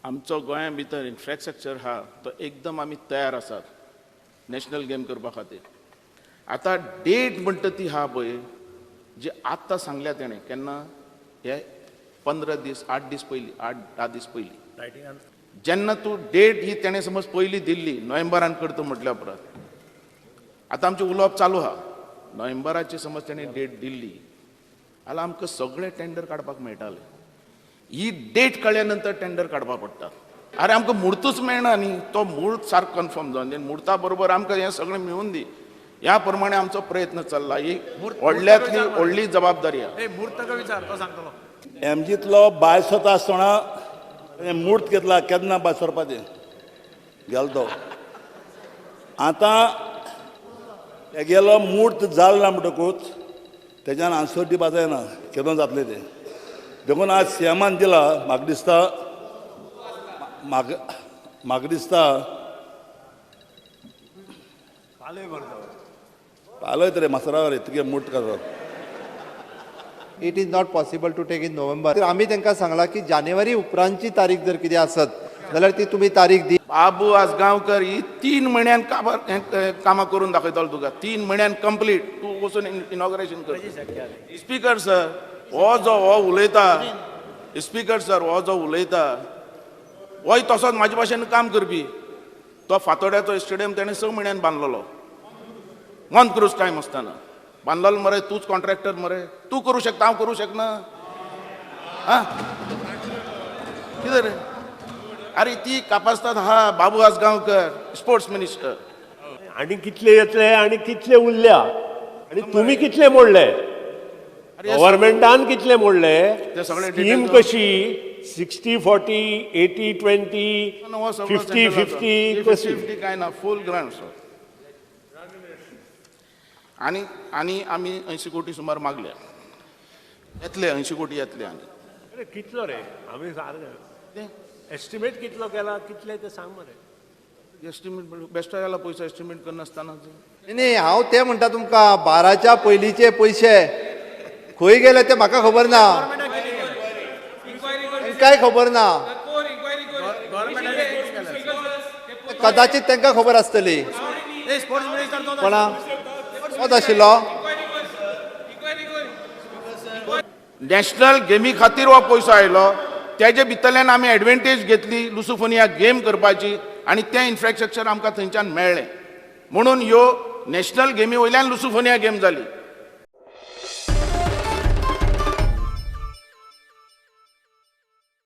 आमचो गोंया भितर इन्फ्रास्ट्रक्चर आहा तो एकदम आमी तयार आसात नॅशनल गेम करपा खातीर. आतां डेट म्हणटा ती आहा पळय, जी आत्तां सांगल्या तेणें, केन्ना, हे 15 दीस, 8 दीस पयलीं, 8-10 दीस पयलीं. जेन्ना तूं डेट ही तेणें समज पयलीं दिल्ली, नोव्हेंबरान करता म्हटल्या उपरांत, आतां आमचें उलोवप चालू आहा. नोव्हेंबराची समज तेणें डेट दिल्ली जाल्यार आमकां सगळे टेंडर काडपाक मेळटाले. ही डेट कळ्ळ्या नंतर टेंडर काडपाक पडटा. अरे, आमकां मुर्तूच मेळना न्ही. तो म्हूर्त सारको कन्फर्म जावन दी. मुर्ता बरोबर आमकां हें सगळें मेळून दी. ह्या प्रमाणे आमचो प्रयत्न चल्ला. ही व्हडल्यांतली व्हडली जबाबदारी आहा. ए, मूर्त का विचार, तो सांगतलो. एमजीतलो बायस जाता आसतना तेणें मूर्त घेतला. केन्ना भायर सरपाचें गेलो तो. आतां तेगेलो मूर्त जालो ना म्हणटकूच तेज्यान आन्सर दिवपा जायना केदो जातलें तें. देखून आज सीएमान दिला. म्हाका दिसता, म्हाका दिसता पालयत रे मासरावर रे तुगे मूर्त कसो. It is not possible to take in November. तर आमी तांकां सांगलां की जानेवारी उपरांतची तारीख जर कितें आसत जाल्यार ती तुमी तारीख दी. बाबू आजगांवकर ही 3 म्हयन्यान काबार हें कामां करून दाखयतलो तुका. 3 म्हयन्यान कंप्लीट. तूं वचून इनॉग्रेशन कर. स्पीकर सर, हो जो हो उलयता, स्पीकर सर, हो जो उलयता, होय तसोच म्हाजे भाशेन काम करपी. तो फातोड्याचो स्टेडियम तेणें 6 म्हयन्यान बांदलेलो, मोंत क्रूज टायम आसतना बांदलेलो मरे. तूच कॉन्ट्रॅक्टर मरे. तूं करूं शकता, हांव करूं शकना? आं, कितें रे? अरे, ती कापास्ताद हा बाबू आजगांवकर, स्पोर्ट्स मिनिस्टर. आणि कितले येतले आणि कितले उरल्या आणि तुम्ही कितले मोडले? गव्हर्मेंटान कितले मोडले? ते सगळे स्कीम details. कशी, 60-40, 80-20, 50-50 कशी? 50 काय ना, फूल ग्रांट सर. आणि आणि आमी 80 कोटी सुमार मागल्या. येतले, 80 कोटी येतले. आनी अरे, कितलो रे? आमी सारकें एस्टिमेट कितलो केला, कितले ते सांग मरे. एस्टिमेट बेश्टो गेला पयसो एस्टिमेट करनासतना. न्ही न्ही, हांव तें म्हणटा तुमकां, 12च्या पयलींचे पयशे खंय गेले ते म्हाका खबर ना, तांकांय खबर ना. कदाचित तांकां खबर आसतली. ए, स्पोर्ट्स मिनिस्टर तो. कोणा तोच आशिल्लो. नॅशनल गेमी खातीर हो पयसो आयलो. तेजे भितरल्यान आमी एडवांटेज घेतली लुसोफोनिया गेम करपाची आनी तें इन्फ्रास्ट्रक्चर आमकां थंयच्यान मेळ्ळें. म्हणून ह्यो नॅशनल गेमी वयल्यान लुसोफोनिया गेम जाली.